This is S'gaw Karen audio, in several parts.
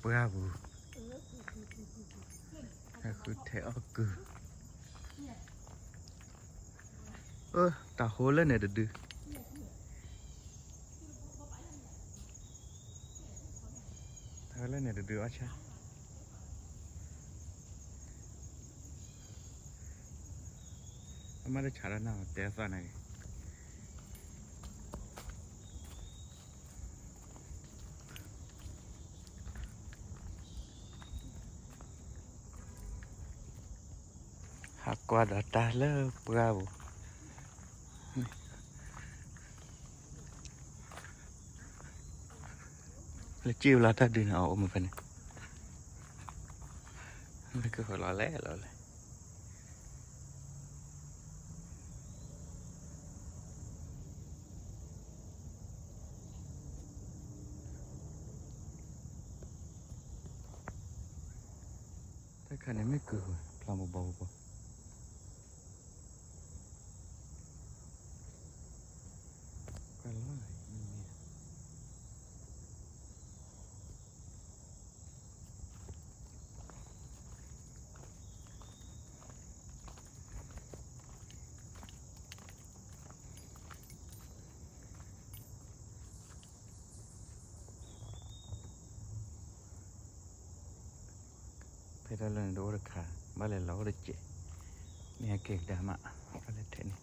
ပှၢ်ပူၤ, ဟဲဃုထဲးအီၣ်ကုၢ်, အၢ တၢ်ဟိလၢန့ၣ်တဒု, တၢ်ဟိလၢန့ၣ်တဒုအီၣ်ဆၣ် အမ့ၢ်တဆးဒီးနၤတဲသးန့ၣ်ဂ့ၤ, ဟးကွၢ်ဒီးတၢ်လၢပှၢ်ပူၤ, လၢစံၣ်ဝဲလီၤတၢ်ဒုးန့ၣ် အအိၣ်မ့ၢ်ဖဲန့ၣ်, လၢကဃၢၤလီၤလဲၣ်လီၤလဲၣ်. တၢ်ခါန့ၣ်မ့ၢ်ကုၢ်ဝဲ ဖျါဘီဘီဘီဘီ, ကွၢ်လီၤ ဖဲတၢ်လၢန့ၣ်တအိၣ်တခါ, ဘၣ်လဲၤလီၤအိၣ်တစဲး, မ့ၢ်ဟဲက့ၤကဒါမး, ဘၣ်လဲၤထဲးန့ၣ်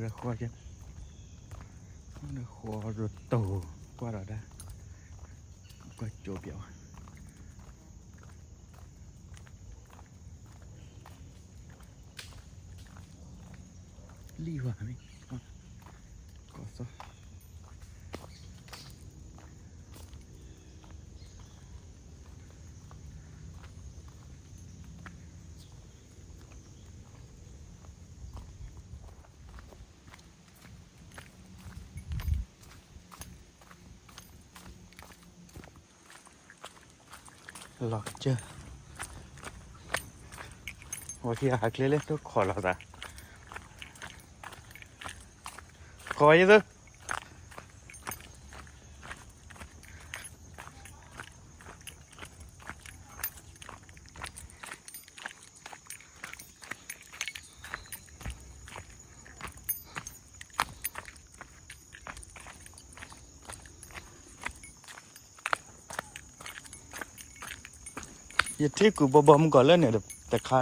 တ့ဝဲဒီးဃီ, ဃီဒီးတိၤ, ကွၢ်ဒီးဒၣ်, ကွၢ်ကၠိပျီဝဲ, လံၣ်ဝဲမ့ၢ်, ကီၢ်စီ လီၤကစၢၢ်, ဝဲခံဂၤဟးချ့လၢတိခိးလီၤသး, ခိးယသု ယထံၣ်ကုၢ်ဘီဘီမုၢ်ကီၢ်လၢန့ၣ်တခါ,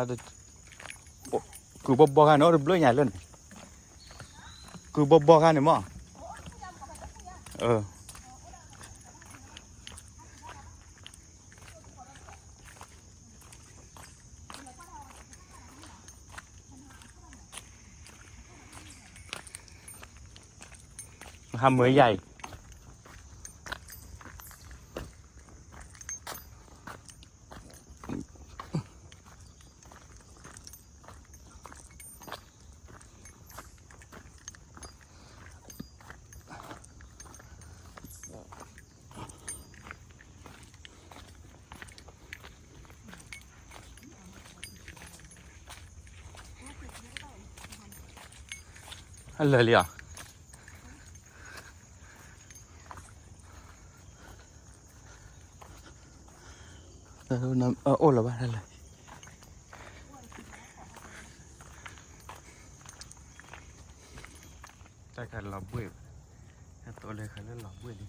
ကုၢ်ဘီဘီခါန့ၣ် အိၣ်တဘျုးညါလၢန့ၣ်, ကုၢ်ဘီဘီခါန့ၣ်မ့ၢ်, ဟးမုာ်ယၤအံၤ အလၢာ်လံဧါ, အိၣ်လၢၤဘၣ်လၢ်, တၢ်ခါလီၤဘှ့ၣ်, ဟဲသိးလၢခါလၢလီၤဘှ့ၣ်လံ.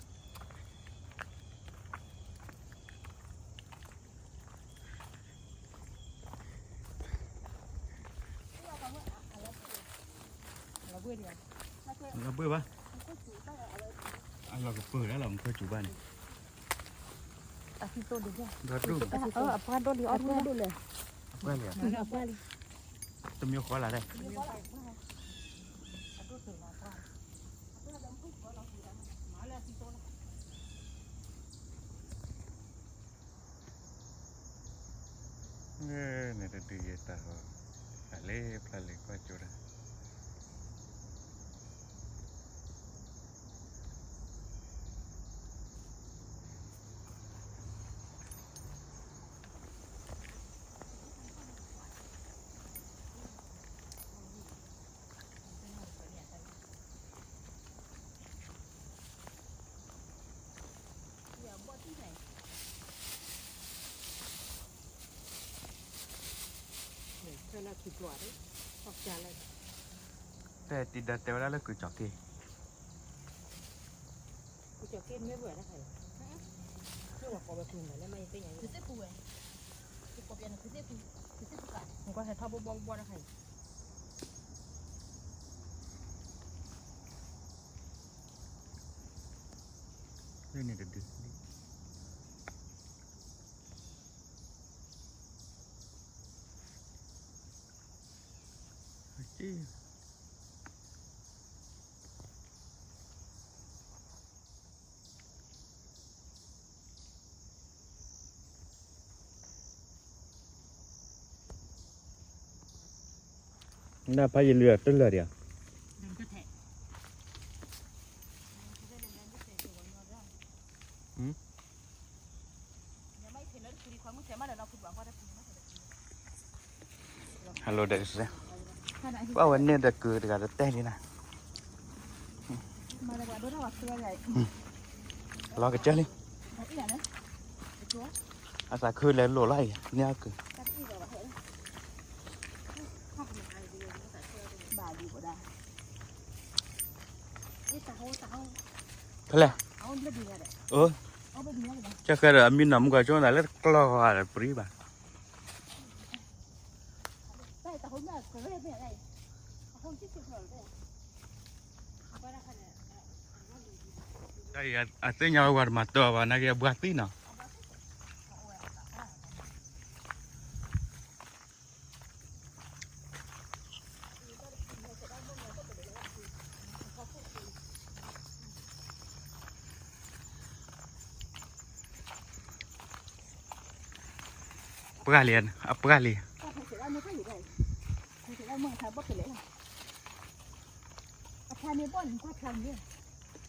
လီၤဘှ့ၣ်ဘၣ်, အလီၤကပၢၢ်ဒၣ်လီၤ မူခိၣ်စူၤဘၣ်န့ၣ်, အပှၢ်ဒိၣ်လံ, အပှၢ်လံ, တမံၤဃီလၢ်ဒၣ်, ဒုးယဲတၢ်ဟီ, အလဲၤဖျါလဲၤကွၢ်ကၠိတၢ်. ဖဲတံၤဒၢတဲဝဲဒၣ်လၢကုၤကၠီၤက့ၢ်, ကုၤကၠီၤက့ၢ်မ့ၢ်ဝဲဒၣ်ခါအံၤ, မ့ၢ်ဝဲကိးဝဲကုၤမးလၢမ့ၢ်ယသ့ၣ်ညါ, ကုၤသ့ၣ်ပူၤဝဲ, ကုၤသ့ၣ်ပူၤကး, နကွၢ်ဟဲထီၣ်ဘီဘီဘီတခါအံၤ. လၢန့ၣ်တဒုလံ. နဖးယလုၢ်အတလၢာ်ဒံးဧါ. ဟဲလိာ်ဒီးစဲ, ပှၤဝဲန့ၣ်ဒီးကုၤတဂၤတတဲလံနၤ, လီၤကစၢၢ်လံ, အသးခုလဲၤလိာ်လီၤအံၤ န့ၢ်အကုၤ. ဖဲလဲၣ်, ကဲဃဲဒီးအမံၤနီၤမူကီၢ်ကၠိနၤလၢတကျီၢ်ဃီဒီးပရံဘၣ်. တၢ်အံၤအသ့ၣ်ညါဝဲ ပှၤတမၤတၢ်ဘၣ် နာ်က့အဘှါသံနီၤ. ပှၢ်လံ, အပှၢ်လံ.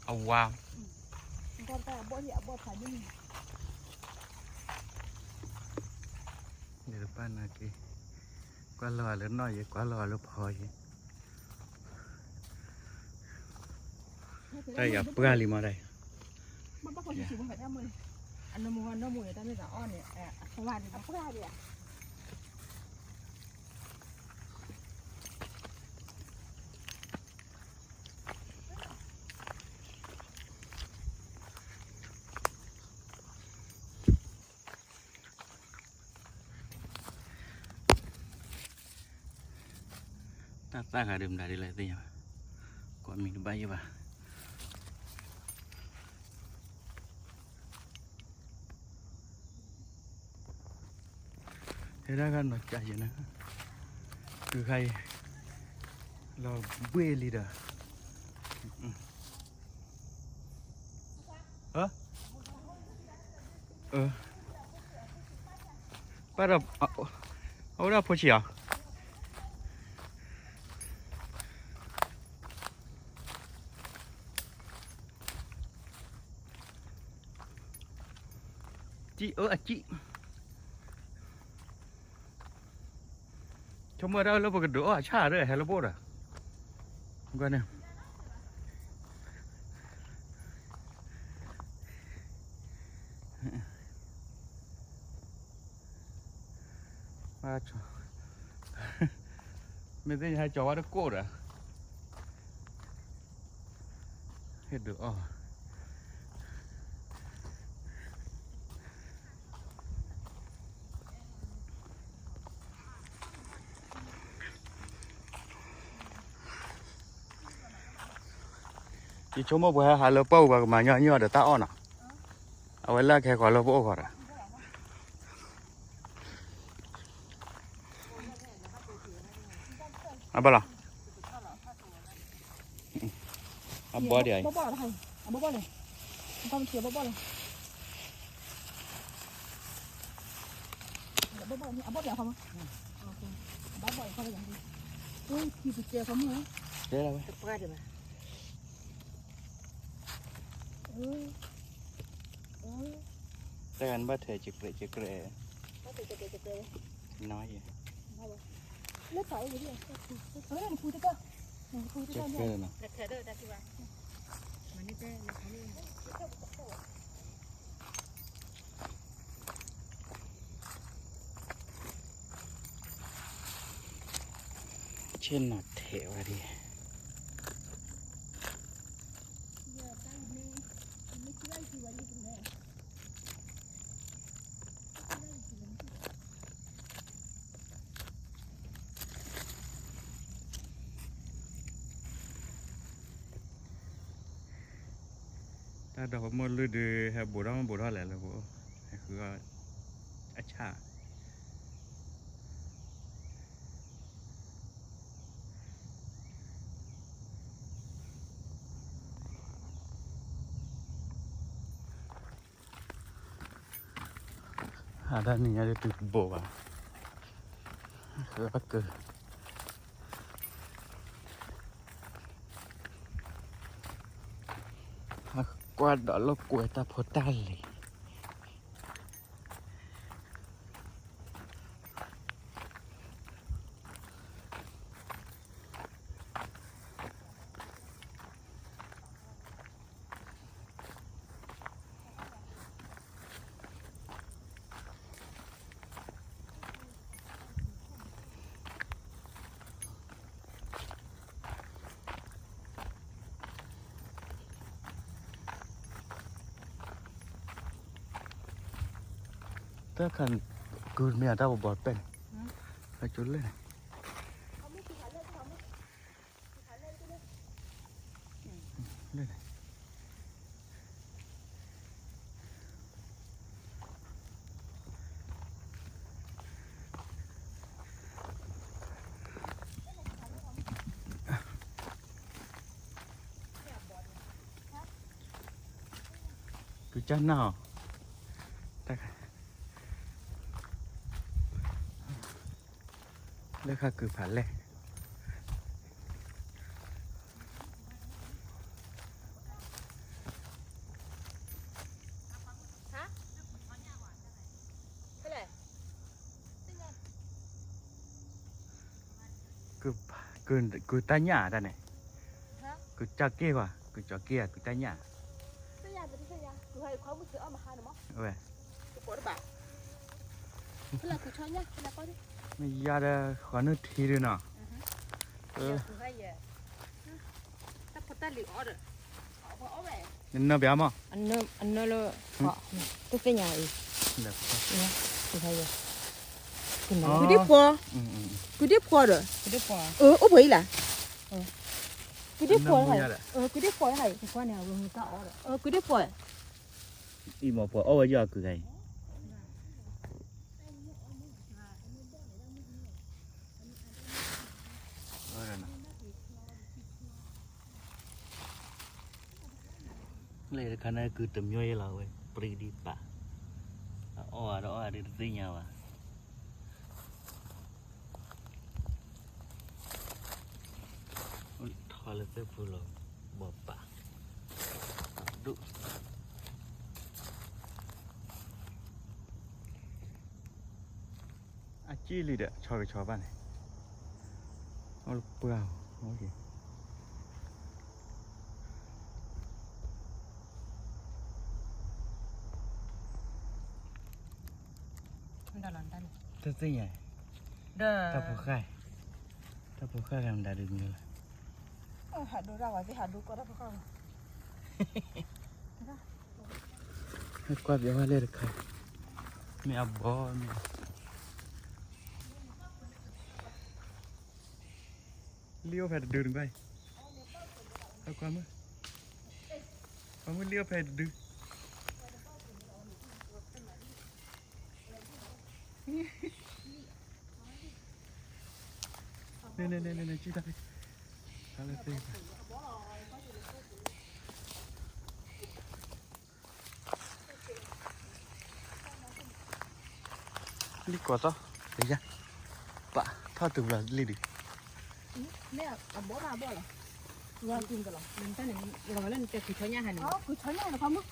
အဝါ, ယတပၢ်နာ်က့, ကွၢ်လီၤဂာ်လၢနီၣ်ယဲ ကွၢ်လီၤဂာ်လၢဖီယဲ, တၢ်အံၤအပှၢ်လံမးတၢ်အံၤ. အနီၢ်မူအနီၢ်မူတၢ်မ့ၢ်သးအီၣ်န့ၣ်, အပှၢ်လံ. တၢ်သၣ်ဂၤဒုးမတၤဒ်လဲၣ်သ့ၣ်ညါဘၣ်, ကွၢ်မံၤတဘၣ်ယဲဘၣ်. ဟဲဒၣ်ဂၤနီၤကၢ်ယဲနၤ, ကုၤခါအံၤ, လီၤဘှ့ၣ်လံဒီး, ပၢ်ဒီး, အဝဲဒၣ်ဖိဆံးဧါ. စံၣ်အၢအစံၣ်, ဆိကမိၣ်ဝဲဒၣ်လၢပကဒုးအီၣ်အဆၣ်ဒီးဟဲလၢဘိၣ်ဒီး, ကွၢ်န့ၣ် မ့ၢ်သ့ၣ်ညါဟဲကၠီၤဝဲတကိၣ်ဒီး, ဟဲဒုးအီၣ် ယဆိကမိၣ်ပှၤဟဲဟးလၢပှၢ်ပူၤ ပှၤကမၤညီနုၢ်အီၤဒီးတၢ်အီၣ်နီၤ, အဝဲလၢအကဟဲဃီၤလၢပအိၣ်ဃီၤဒီး, အဘၣ်လီၤ, အဘီဒံးအံၤ, အဘီဘီလီၤ, အဘီဘီလီၤ, အဘီဘီလီၤ, အဘီဘီလီၤ, အဘီဘီလီၤ, အဘီဘီလီၤ, ဘၣ်ဘၣ်ခီလၢ, အၢ ထံပကဲခီမုၢ်, တဲလီၤဝဲ, တပှၢ်ဒံးဘၣ်, အၢ, တၢ်ဂၤနဘၣ်ထဲးကဲးကဲးကဲး, ဘၣ်ထဲးကဲးကဲးကဲး, နီၤယဲ, လၢသးအိၣ်, နဖူတကၢ်, နဖူတကၢ်, နထဲးဒီးတၢ်ထံဘၣ်, မၤန့ၢ်တဲလၢခီမုၢ် ဆ့ၣ်နီၤထဲးဝဲဒၣ်, တၢ်ဒီးပမိၢ်လုၢ်ဒုး ဟဲဘူးထီၣ်မ့ၢ်ဘူးထီၣ်လဲၣ်လၢပအိၣ်, ဟဲဃုအီၣ်အဆၣ် ဟးတၢ်နံၤညါဒ်တုၤကဘိးဘၣ်, ဃုအီၣ်ကၢ, ဟးကွၢ်ဒီးလိာ်ကွဲတၢ်ဖိတၢ်လံၤ တၢ်ခါ ကုၢ်မ့ၢ်အတၢ်ဘီဘီပဲၢ်န့ၣ်, ဟဲကၠိလၢန့ၣ် ကုၢ်ကၢ်နၢ်အီၤ, လၢဃာ်ကုၢ်ဖးလဲၢ် ကုၢ်တၢ်ညၣ်တၢ်န့ၣ်, ကုၢ်ကၠီၣ်က့ၢ်ကွၢ်, ကုၢ်ကၠီၣ်က့ၢ်ဧါ, ကုၢ်တၢ်ညၣ်, ဝဲ, မ့ၢ်ယါဒီးဃီနုၢ်ထံဒုနီၤ, နနၢ်ပျးမး, အနၢလၢ, တသ့ၣ်ညါအံၤ, ကုၢ်ဒ့ဖှီ, ကုၢ်ဒ့ဖှီဒီး, အိၣ်ပှဲၤအံၤလၢ, ကုၢ်ဒ့ဖှီ, ကုၢ်ဒ့ဖှီ, ကုၢ်ဒ့ဖှီ, အံၤမ့ၢ်ပှၤအီၣ်ဝဲယီၤအကုၢ်ခါအံၤ လၢတခါန့ၣ် ကုၢ်တမံၤယဲလီၤဝဲ ပြံဒံးပာ်, အအီၣ်ဝဲဒီးအီၣ်ဝဲဒုးတသ့ၣ်ညါဘၣ်, ထီၣ်လၢသ့ၣ်ပူၤလီၤ, ဘီပာ်, ဒိၣ် အကံၣ်လံဒီး ဆီကဆီဘၣ်န့ၣ်, အိၣ်လၢပှၢ်, တသ့ၣ်ညါ, တၢ်ဖိဃၢ်, တၢ်ဖိဃၢ်ဂၤမတၤဒုးမံၤလၢ, ဟးဒိတၢ်ဝဲသ့ၣ်ဟးဒိကီတၢ်ဖိဃၢ်, ဟဲကွၢ်ပျီဝဲလၢတခါ, မ့ၢ်အဘီမ့ၢ် လံၣ်အိၣ်ဖဲတဒုတဘၣ်အံၤ, ကွၢ်မုၢ်, ကွၢ်မုၢ်လံၣ်အိၣ်ဖဲတဒု, န့ၣ်န့ၣ်န့ၣ်န့ၣ် ကံၣ်တၢ်လံ, တၢ်လၢသ့ၣ်, လံၣ်ကိးသီ, တယါ, ပာ်ထီၣ်တုၤဘျီလံဒုး, မ့ၢ်အဘီၣ်ဘၣ်အဘီၣ်လီၤ, ဝါကလီၤ, လၢနတဲလီၤလၢနတဲကုၤဆီညါဟးန့ၣ်, ကုၤဆီညါန့ၣ်ခီမုၢ်,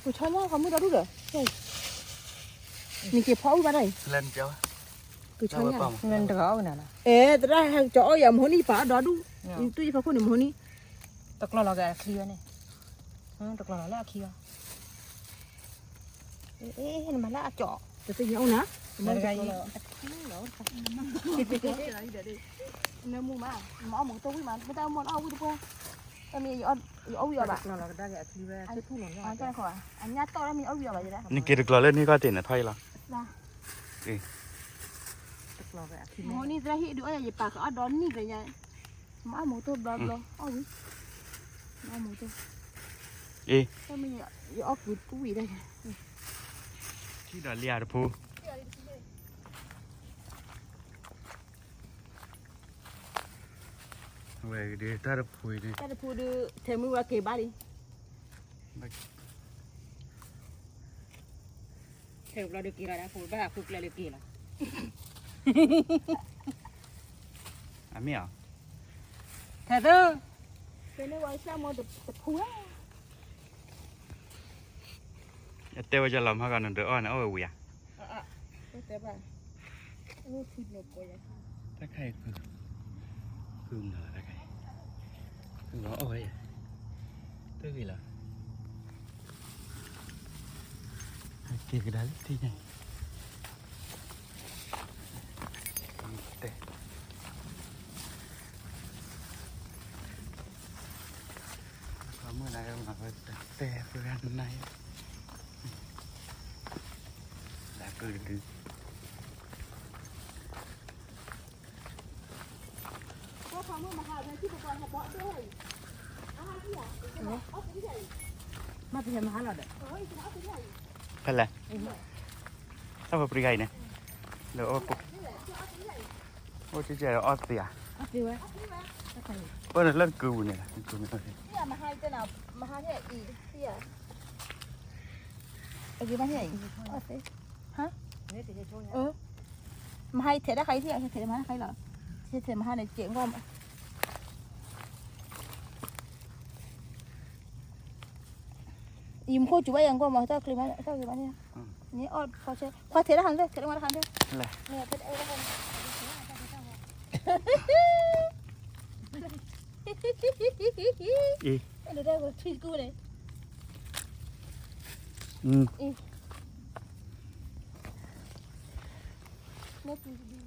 ကုၤဆီညါခီမုၢ်ဒီဒူၣ်ဒီး, နက့ၤဖီအီၣ်ဝံၣ်ဘၣ်တၢ်အံၤ, ကုၤဆီညါ, နတဂၤအီၣ်ကနၤလီၤ, အဲ သရၣ်ဟဲကၠီအီၣ်ယၤမဟိနံၣ်ပာ်အီၣ်ဒီဒူၣ်, နတူၢ်ယဖီခိၣ်န့ၣ်မဟိနံၣ်, တကျီလီၤက့ၤအချံဝဲန့ၣ်, တကျီလီၤလၢအချံဝဲ အဲ နမၤလၢအကၠီ, တသ့ၣ်ညါအိၣ်နၤ, နတဂၤအံၤ, နမူမး, နမၤအီၣ်မူကတိၢ်ဝံၣ်မး, မ့ၢ်တၢ်မီၢ်အီၣ်ဝံၣ်တပှၢ်, တၢ်မ့ၢ်ယအီၣ်ဝံၣ်အီၣ်ဘၣ်, အညါတီၢ်တၢ်မ့ၢ်ယအီၣ်ဝံၣ်အီၣ်ဘၣ်ယဲဒၣ်, နက့ၤတကျီလၢန့ၢ်ကီၢ်တ့ၢ်န့ၣ်ထီၣ်အံၤလီၤ, မဟိနံၣ်သရၣ်ဟံၣ်ဒုးအီၣ်ယၤ ယပာ်ဃာ်အီၣ်ဒီနံၣ်တညါ, မၤအီၣ်မူကတိၢ်ဘျီဘျီ, အီၣ်ဝံၣ်, မၤအီၣ်မူကတိၢ်, တၢ်မ့ၢ်ယအီၣ်ကုၤတဝံၣ်ဒၣ်ယဲ, ထံၣ်ဒီးလံဧါတဖိ ဝဲဒုး တၢ်တဖိဒုး, တၢ်တဖိဒုး ထဲမုၢ်ဝဲက့ၤဘၣ်လံ, ထဲဘျီဒုးက့ၤလီၤ တၢ်ဖိဘၣ်ဃုကျဲလၢက့ၤလီၤ, အမ့ၢ်ဧါ, ထဲသိ, ကဲန့ၣ်ဝဲဆၣ်မိၢ်တဖိဧါ အတဲဝဲယလီၤမဟါဂၤနဒုးအီၣ်န့ၣ် အီၣ်ဝဲဝံၤဧါ, တၢ်ခါအံၤ, ဃုမၤလီၤတၢ်ခါအံၤ, ဃုမၤအီၣ်ဝဲယၤ, တဂ့ၤလီၤ, က့ၤကဒါလၢထံညါ, တဲ ခီမုၢ်နၤ တဲပှၤနၤ, ဒၣ်ကုၢ်တဒု, မ့ၢ်ပဟဲမဟါလီၤဒီး, ဖဲလဲၣ်, တၢ်ပပှၤအံၤန့ၣ်, လၢအိၣ်, အိၣ်ကဲကဲအီၣ်သ့ဧါ, အီၣ်သ့ဝဲ, ပၢၢ်န့ၣ်လၢကုၤပူၤန့ၣ်, မဟါအံၤ, မဟါအံၤ, ထဲဒၣ်ခါအံၤ, ထဲမဟါန့ၣ်, ကဲးဂီၢ်မး, အံၤမ့ၢ်ခိၣ်စူၤဘၣ်ယၤဂီၢ်မး, တၢ်ကျ့မး, တၢ်ကျ့မးန့ၣ်, န့ၣ်အီၣ်, ခွါထဲဒၣ်ခါန့ၣ်, ထဲဒၣ်မးတခါန့ၣ်, အံၤ, အံၤ, ကုၢ်ဘီဘီ,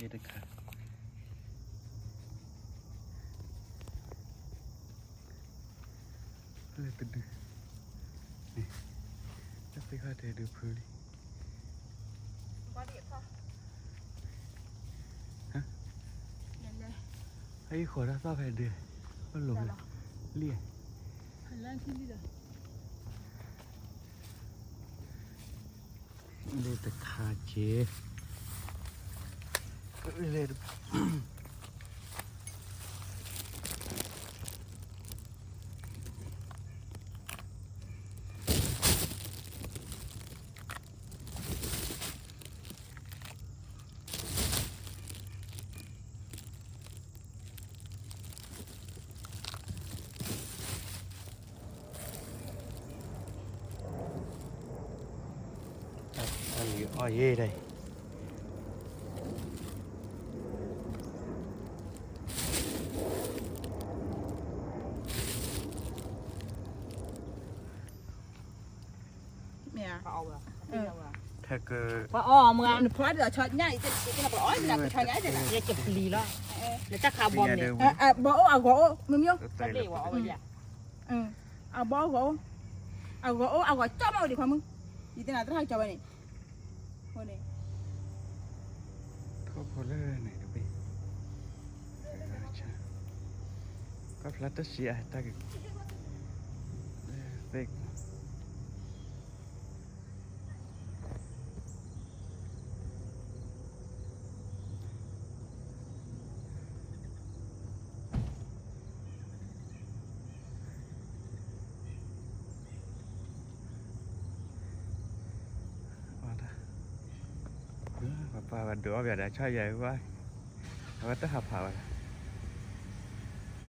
ယဲတခါ, လၢတဒု, တၢ်သ့ၣ်ခီၣ်တဲဒုဖုလံ, ဟဲဃီၤတၢ်သီၣ်ဖဲဒု, လံ, လၢတခါက့ၤ, အီၣ်ယဲဒၣ်အံၤ, မ့ၢ်ဧါ, ထဲက, ပှၤအီၣ်မ့ၢ်ဧါ, နဖီဒ်သိးဆီညၣ်အံၤ, ပှၤအီၣ်ဒ်သိးဆီညၣ်အံၤ, ယကပျံၤလီၤ, လၢတၢ်ခးဘီမ့ၢ်, ဘီအိၣ်အဂီၤအိၣ်, မ့ၢ်မ့ၢ်, အဘီအဂီၤအိၣ်, အဂီၤအိၣ်, အဂီၤကၠီမးအိၣ်ဒံးခွါမုၣ်, ယတဲနၤသရၣ်ကၠီဝဲန့ၣ်, အဃိန့ၣ်, ထီၣ်ဖိလၢန့ၣ်တဘ့ၣ်, ကဖျါတၢ်စံးအတၢ်က, သ့ၣ်, ပှၤဘၣ်ဒုးအီၣ်ဘၣ်ဒီး ဆီယၤဝဲ, အဝဲတဟးဖးဝဲ,